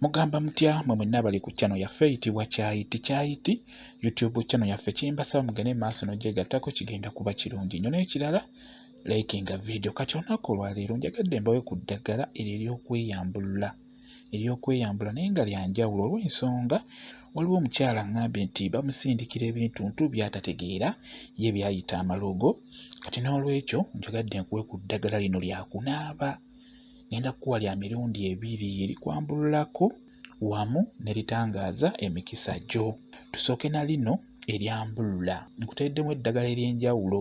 Mugamba mutya mwe mwenna abali ku channel yaffe eyitibwa Kyayiti Kyayiti YouTube channel yaffe, kyembasaba mugende mu maaso n'ogyegattako, kigenda kuba kirungi nnyo. N'ekirala, likinga video. Kati olunaku olwaleero njagadde mbawe ku ddagala eryo ery'okweyambulula, ery'okweyambula naye nga lya njawulo, olw'ensonga waliwo omukyala aŋŋambye nti bamusindikira ebintuntu by'atategeera ye by'ayita amalogo. Kati n'olwekyo njagadde nkuwe ku ddagala lino lya kunaaba. Ngenda kukuwa lya mirundi ebiri, erikwambululako wamu ne litangaaza emikisa gyo. Tusooke na lino eryambulula. Nkuteereddemu eddagala ery'enjawulo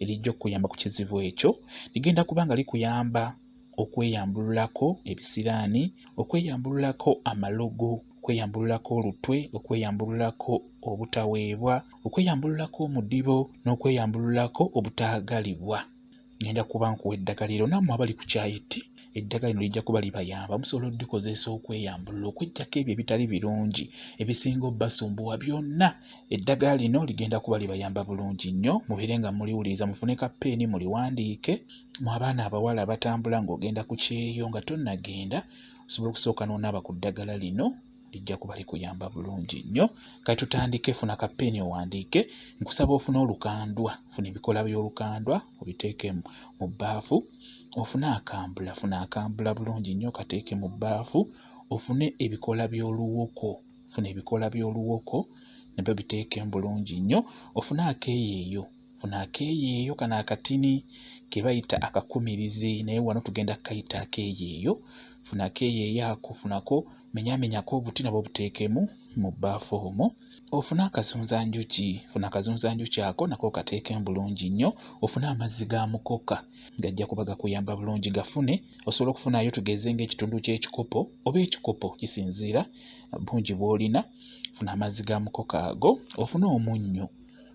erijja okukuyamba ku kizibu ekyo. Ligenda kuba nga likuyamba okweyambululako ebisiraani, okweyambululako amalogo, okweyambululako olutwe, okweyambululako obutaweebwa, okweyambululako omudibo n'okweyambululako obutaagalibwa. Ngenda kuba nkuwa eddagala eryo. Nammwe abali ku Kyayiti, eddagala lino lijja kuba libayamba. Musobola oddikozesa okweyambulula, okweggyako ebyo ebitali birungi ebisinga obbasumbuwa byonna. Eddagala lino ligenda kuba libayamba bulungi nnyo. Mubeere nga muliwuliriza, mufune ka peeni muliwandiike. Mwe abaana abawala abatambula ng'ogenda ku kyeyo, nga tonnagenda osobola okusooka n'onaaba ku ddagala lino, lijja kuba likuyamba bulungi nnyo. Kale tutandike. Funa ka peeni owandiike. Nkusaba ofune olukandwa, funa ebikola by'olukandwa obiteeke mu bbaafu. Ofune akambula, funa akambula bulungi nnyo kateeke mu bbaafu. Ofune ebikola by'oluwoko, funa ebikola by'oluwoko nabyo biteekemu bulungi nnyo. Ofune akeeyeeyo, funa akeeyeeyo kano akatini ke bayita akakumirizi, naye wano tugenda kukayita akeeyeeyo. Funa akeeyeeyo ako, funako, menyaamenyako obuti nabwo obuteekemu mu bbaafu omwo. Ofune akazunzanjuki, funa akazunzanjuki ako nako okateekemu bulungi nnyo. Ofune amazzi ga mukoka, gajja kuba gakuyamba bulungi. Gafune, osobola okufunayo tugeze ng'ekitundu ky'ekikopo oba ekikopo, kisinziira bungi bw'olina. Funa amazzi ga mukoka ago, ofune omunnyo,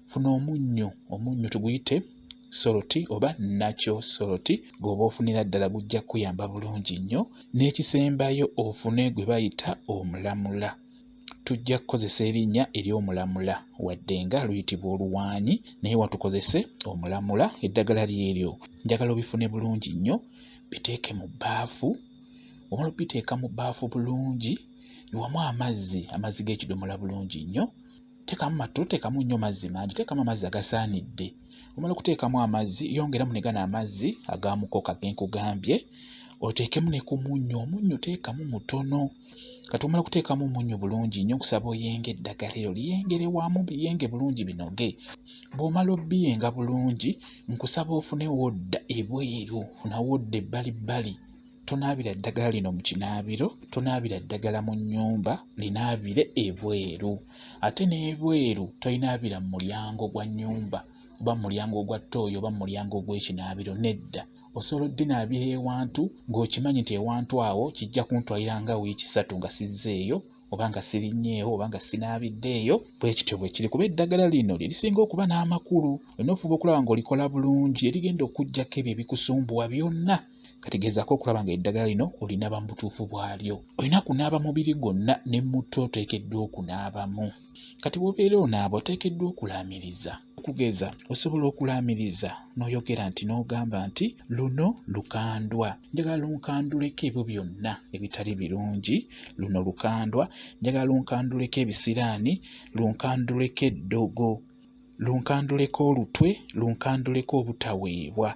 funa omunnyo, omunnyo tuguyite salt oba natural salt gw'oba ofunira ddala, gujja kukuyamba bulungi nnyo. N'ekisembayo, ofune gwe bayita omulamula. Tujja kukozesa erinnya ery'omulamula wadde nga luyitibwa oluwaanyi, naye watukozese omulamula. Eddagala lyeryo njagala obifune bulungi nnyo, biteeke mu bbaafu. Omala obiteeka mu bbaafu bulungi, yiwamu amazzi, amazzi g'ekidomola bulungi nnyo. Teekamu matono, teekamu nnyo mazzi mangi, teekamu amazzi agasaanidde. Omala okuteekamu amazzi, yongeramu ne gano amazzi aga mukoka ge nkugambye, oteekemu ne ku munnyo. Omunnyo teekamu mutono. Kati omala okuteekamu omunnyo bulungi nnyo, nkusaba oyenge eddagala eryo, liyengere wamu, biyenge bulungi, binoge. Bw'omala obbiyenga bulungi, nkusaba ofune wodda ebweru, funa wodda ebbalibbali. Tonaabira ddagala lino mu kinaabiro, tonaabira ddagala mu nnyumba, linaabire ebweru. Ate n'ebweru tolinaabira mu mulyango gwa nnyumba oba mu mulyango gwa ttooyi oba mu mulyango gw'ekinaabiro, nedda. Osobola oddinaabira ewantu ng'okimanyi nti ewantu awo kijja kuntwalira nga wiiki 3 nga sizzeeyo oba nga sirinnyeewo oba nga sinaabiddeeyo. Bwe kityo bwe kiri, kuba eddagala lino lye lisinga okuba n'amakulu. Olina ofuba okulaba ng'olikola bulungi, erigenda okuggyako ebyo ebikusumbuwa byonna. Kati gezaako okulaba nga eddagala lino olinaaba mu butuufu bwalyo. Olina kunaaba mubiri gwonna, ne mutwe oteekeddwa okunaabamu. Kati bw'obeera onaaba oteekeddwa okulaamiriza. Okugeza osobola okulaamiriza n'oyogera nti, n'ogamba nti, luno lukandwa, njagala lunkanduleko ebyo byonna ebitali birungi. Luno lukandwa, njagala lunkanduleko ebisiraani, lunkanduleko eddogo, lunkanduleko olutwe, lunkanduleko obutaweebwa,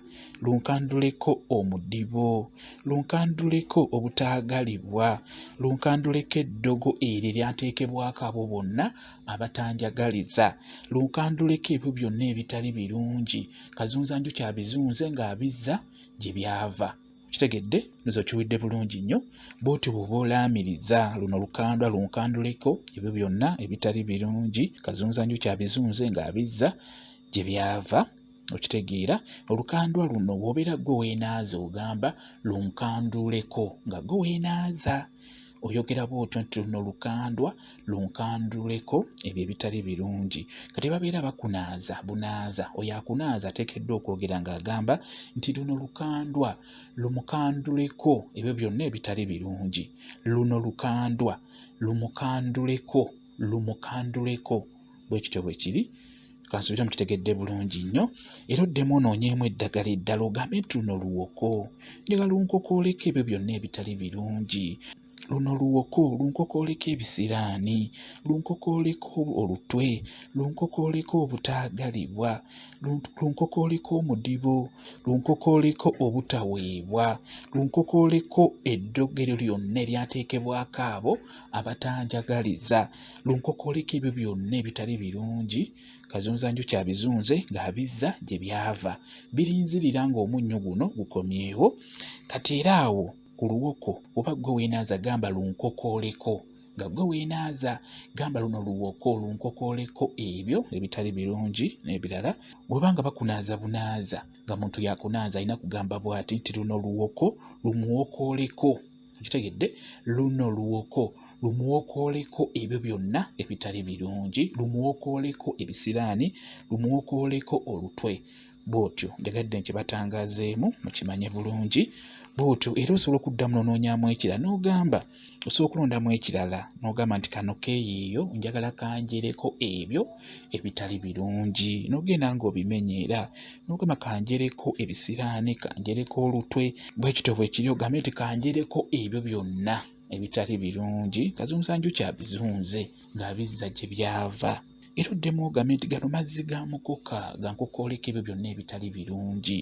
lunkanduleko omudibo, lunkanduleko obutaagalibwa, lunkanduleko eddogo eryo eryanteekebwako abo bonna abatanjagaliza, lunkanduleko ebyo byonna ebitali birungi. Kazunzanjuki abizunze ng'abizza gye byava. Kitegedde nze okiwulidde bulungi nnyo. Bw'otyo bw'oba olaamiriza, luno lukandwa, lunkanduleko ebyo byonna ebitali birungi. Kazunzanjuki abizunze ng'abizza gye byava. Okitegeera? Olukandwa luno bw'obeera ggwe weenaaza ogamba lunkanduleko, nga ggwe weenaaza oyogera bw'otyo nti luno lukandwa, lunkanduleko ebyo ebitali birungi. Kati babeera bakunaaza bunaaza, oyo akunaaza ateekeddwa okwogera ng'agamba nti luno lukandwa, lumukanduleko ebyo byonna ebitali birungi. Luno lukandwa, lumukanduleko, lumukanduleko. Bwe kityo bwe kiri. Kansuubire mukitegedde bulungi nnyo. Era oddemu onoonyeemu eddagala eddala, ogambe nti luno luwoko, njagala lunkokooleko ebyo byonna ebitali birungi. Luno luwoko lunkokooleko ebisiraani, lunkokooleko olutwe, lunkokooleko obutaagalibwa, lunkokooleko omudibo, lunkokooleko obutaweebwa, lunkokooleko eddogo eryo lyonna eryateekebwako abo abatanjagaliza, lunkokooleko ebyo byonna ebitali birungi. Kazunzanjuki abizunze ng'abizza gye byava. Birinzirira ng'omunnyo guno gukomyewo. Kati era awo ku luwoko oba ggwe weenaaza gamba lunkokooleko nga ggwe weenaaza gamba luno luwoko lunkokooleko ebyo ebitali birungi n'ebirala. Bw'oba nga bakunaaza bunaaza nga muntu yakunaaza alina kugamba bw'ati nti luno luwoko lumuwokooleko. Okitegedde? Luno luwoko lumuwokooleko ebyo byonna ebitali birungi, lumuwokooleko ebisiraani, lumuwokooleko olutwe. Bw'otyo njagadde nkibatangaazeemu mukimanye bulungi bw'otyo. Era osobola okuddamu n'onoonyaamu ekirala n'ogamba, osobola okulondamu ekirala n'ogamba nti kano keeyiiyo njagala kanjereko ebyo ebitali birungi, n'ogenda ng'obimenya era n'ogamba kanjereko ebisiraani, kanjereko olutwe, bwe kityo bwe kiri, ogambe nti kanjereko ebyo byonna ebitali birungi. Kazunzanjuki abizunze ng'abizza gye byava. Era oddemu ogambe nti gano mazzi ga mukoka gankokooleko ebyo byonna ebitali birungi,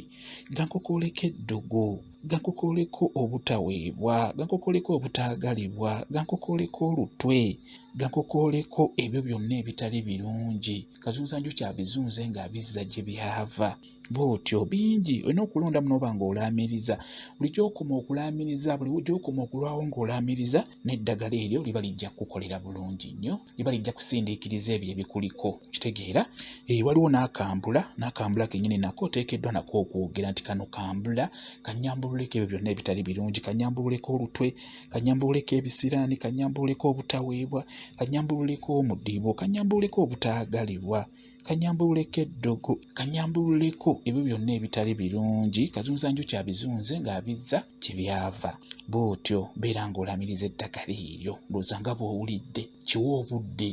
gankokooleko eddogo, gankokooleko obutaweebwa, gankokooleko obutaagalibwa, gankokooleko olutwe, gankokooleko ebyo byonna ebitali birungi. Kazunzanjuki abizunze ng'abizza gye byava. Bw'otyo bingi olina okulondamu n'oba ng'olaamiriza. Buli gy'okoma okulaamiriza, buli gy'okoma okulwawo ng'olaamiriza, n'eddagala eryo liba lijja kukukolera bulungi nnyo, liba lijja kusindiikiriza ebyo ebikuliko. Kitegeera? Waliwo n'akambula, n'akambula kennyini nako oteekeddwa nako okwogera nti kano kambula, kannyambululeko ebyo byonna ebitali birungi, kannyambululeko olutwe, kannyambululeko ebisiraani, kannyambululeko obutaweebwa, kannyambululeko omudibo, kannyambululeko obutaagalibwa, kannyambululeko eddogo, kannyambululeko ebyo byonna ebitali birungi. Kazunzanjuki abizunze ng'abizza gye byava. Bw'otyo beera ng'olamiriza eddagala eryo, ndowooza nga bw'owulidde, kiwe obudde.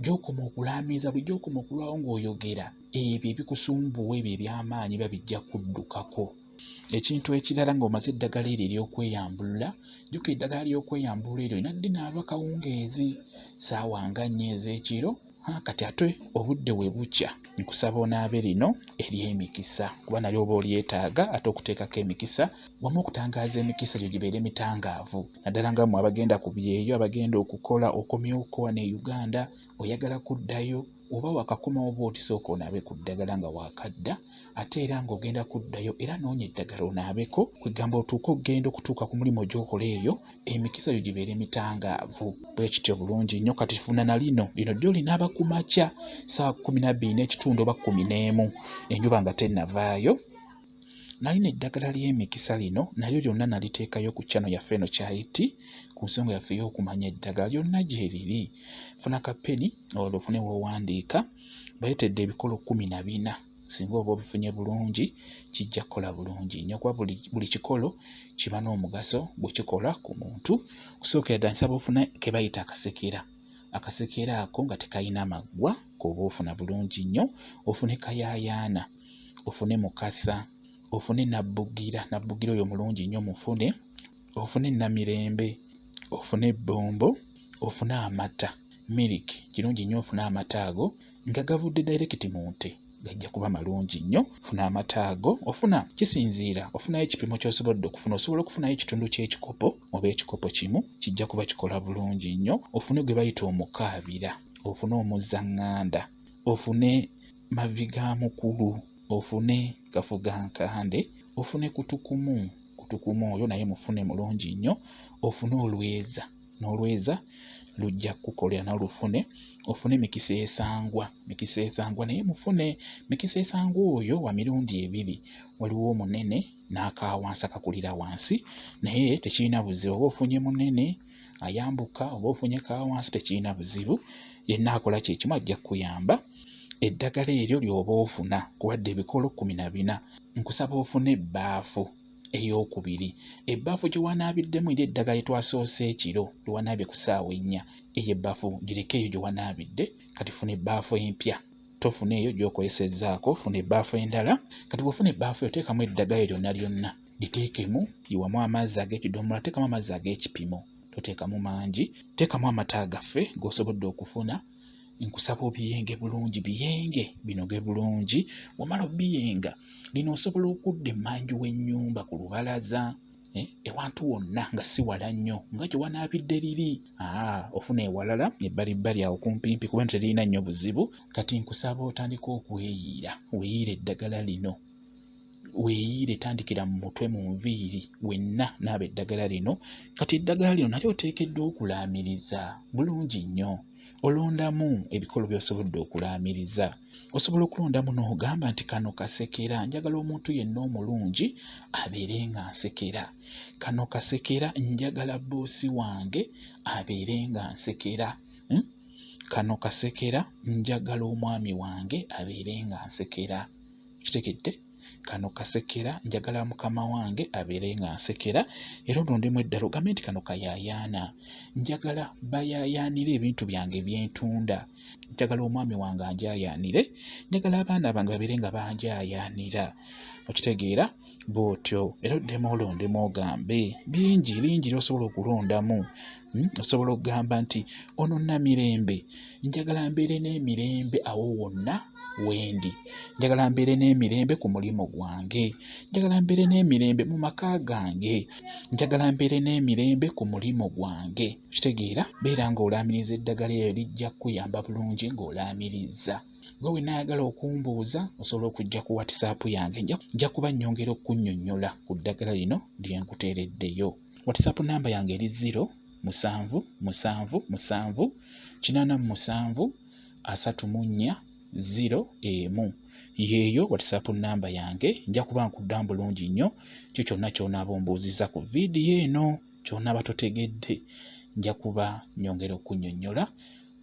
Gy'okoma okulaamiriza, buli gy'okoma okulwawo ng'oyogera, ebyo ebikusumbuwa ebyo eby'amaanyi biba bijja kuddukako. Ekintu ekirala ng'omaze eddagala eryo ery'okweyambulula, jjukira eddagala ly'okweyambulula eryo olina ddinaaba kawungeezi ssaawa nga nnya ez'ekiro. Ha, kati ate obudde we bukya nkusaba onaabe lino ery'emikisa kuba nalyo oba olyetaaga ate okuteekako emikisa wamu okutangaaza emikisa gyo gibeere mitangaavu naddala nga mmwe abagenda ku byeyo, abagenda okukola, okomyewo ko wano e Uganda, oyagala kuddayo oba wakakomawo bw'oti sooka onaabe ku ddagala nga waakadda ate era ng'ogenda kuddayo era noonya eddagala onaabeko kwegamba otuuke okugenda okutuuka ku mulimu gy'okola eyo emikisa gyo gibeere mitangaavu. Bwe kityo bulungi nnyo. Kati funa na lino, lino ddyo linaaba ku makya ssaawa 12:30 oba 11 enjuba nga tennavaayo. Nalino eddagala ly'emikisa lino nalyo lyonna naliteekayo ku channel yaffe eno Kyayiti ku nsonga yaffe ey'okumanya eddagala lyonna gyeriri. Funa ka peni olwo ofune w'owandiika. Baleetedde ebikolo 14. Singa oba obifunye bulungi kijja kukola bulungi nnyo kuba buli kikolo kiba n'omugaso gwe kikola ku muntu. Okusookera ddala nsaba ofune ke bayita akasekera. Akasekera ako nga tekalina maggwa k'oba ofuna bulungi nnyo. Ofune kayaayaana, ofune mukasa, ofune nabbugira, nabbugira oyo mulungi nnyo mufune, ofune namirembe, ofune ebbombo, ofune amata, miliki kirungi nnyo ofune amata ago nga gavudde dayirekiti mu nte gajja kuba malungi nnyo. Funa amata ago, ofuna kisinziira, ofunayo ekipimo ky'osobodde okufuna. Osobola okufunayo ekitundu ky'ekikopo oba ekikopo kimu, kijja kuba kikola bulungi nnyo. Ofune gwe bayita omukaabira, ofune omuzzaŋŋanda, ofune mavi ga mukulu, ofune kafugankande, ofune kutukumu, kutukumu oyo naye mufune mulungi nnyo, ofune olweza. N'olweza lujja kukukolera nalufune, ofune mikisa esangwa, mikisa esangwa naye mufune. Mikisa esangwa oyo wa mirundi ebiri, waliwo omunene n'akawansi akakulira wansi, naye tekirina buzibu oba ofunye munene ayambuka oba ofunye kawansi tekirina buzibu, yenna akola kye kimu ajja kukuyamba. Eddagala eryo ly'oba ofuna kuwadde ebikolo 14, nkusaba ofune ebbaafu ey'okubiri. Ebbaafu gye wanaabiddemu era eddagala lye twasoose ekiro lye wanaabye ku ssaawa ennya, eyo ebbaafu gireke eyo gye wanaabidde. Kati funa ebbaafu empya, tofuna eyo gy'okozesezzaako, funa ebbaafu endala. Kati bw'ofuna ebbaafu eyo teekamu eddagala lyonna lyonna, liteekemu, yiwamu amazzi ag'ekidomola, teekamu amazzi ag'ekipimo. Toteekamu mangi, teekamu amata gaffe g'osobodde okufuna. Nkusaba obiyenge bulungi, biyenge binoge bulungi. Wamala obiyenga, lino osobola okudda emmanju w'ennyumba ku lubalaza, ewantu wonna nga si wala nnyo nga gye wanaabidde liri. Ofuna ewalala ebbalibbali awo kumpimpi, kuba teririna nnyo buzibu. Kati nkusaba otandike okweyiira, weeyiire eddagala lino, weeyiire, tandikira mu mutwe, mu nviiri, wenna naaba eddagala lino. Kati eddagala lino nalyo oteekeddwa okulaamiriza bulungi nnyo. Olondamu ebikolo by'osobodde okulaamiriza. Osobola okulondamu n'ogamba nti kano kasekera, njagala omuntu yenna omulungi abeere nga nsekera. Kano kasekera, njagala bboosi wange abeere nga nsekera. Kano kasekera, njagala omwami wange abeere nga nsekera. Kitegedde? Kano kasekera, njagala mukama wange abeere nga nsekera. Era olondemu eddala ogambe nti kano kayaayaana, njagala bayaayaanire ebintu byange byentunda, njagala omwami wange anjaayaanire, njagala abaana bange babeere nga banjaayaanira. Okitegeera bw'otyo? Era oddemu olondemu ogambe bingi bingi ly'osobola okulondamu. Osobola okugamba nti ono Namirembe, njagala mbeere n'emirembe awo wonna wendi, njagala mbeere n'emirembe ku mulimu gwange, njagala mbeere n'emirembe mu maka gange, njagala mbeere n'emirembe ku mulimu gwange. Okitegeera? Beera ng'olaamiriza eddagala eryo, lijja kukuyamba bulungi ng'olaamiriza. Gwe wenna ayagala okumbuuza osobola okujja ku WhatsApp yange, nja kuba nnyongera okukunnyonnyola ku ddagala lino lye nkuteereddeyo. WhatsApp namba yange eri 0 7 7 7 87 34 0 1. Yeeyo WhatsApp namba yange, nja kuba nkuddamu bulungi nnyo kyo kyonna ky'onaaba ombuuzizza ku vidiyo eno, ky'onaaba totegedde nja kuba nnyongera okukunnyonnyola.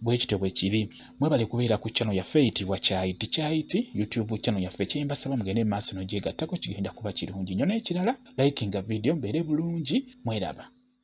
Bwe kityo bwe kiri. Mwebale kubeera ku channel yaffe eyitibwa Kyayiti Kyayiti YouTube channel yaffe. Kye mbasaba mugende mu maaso n'ogyegattako, kigenda kuba kirungi nnyo. N'ekirala, likinga vidiyo, mbeere bulungi, mweraba.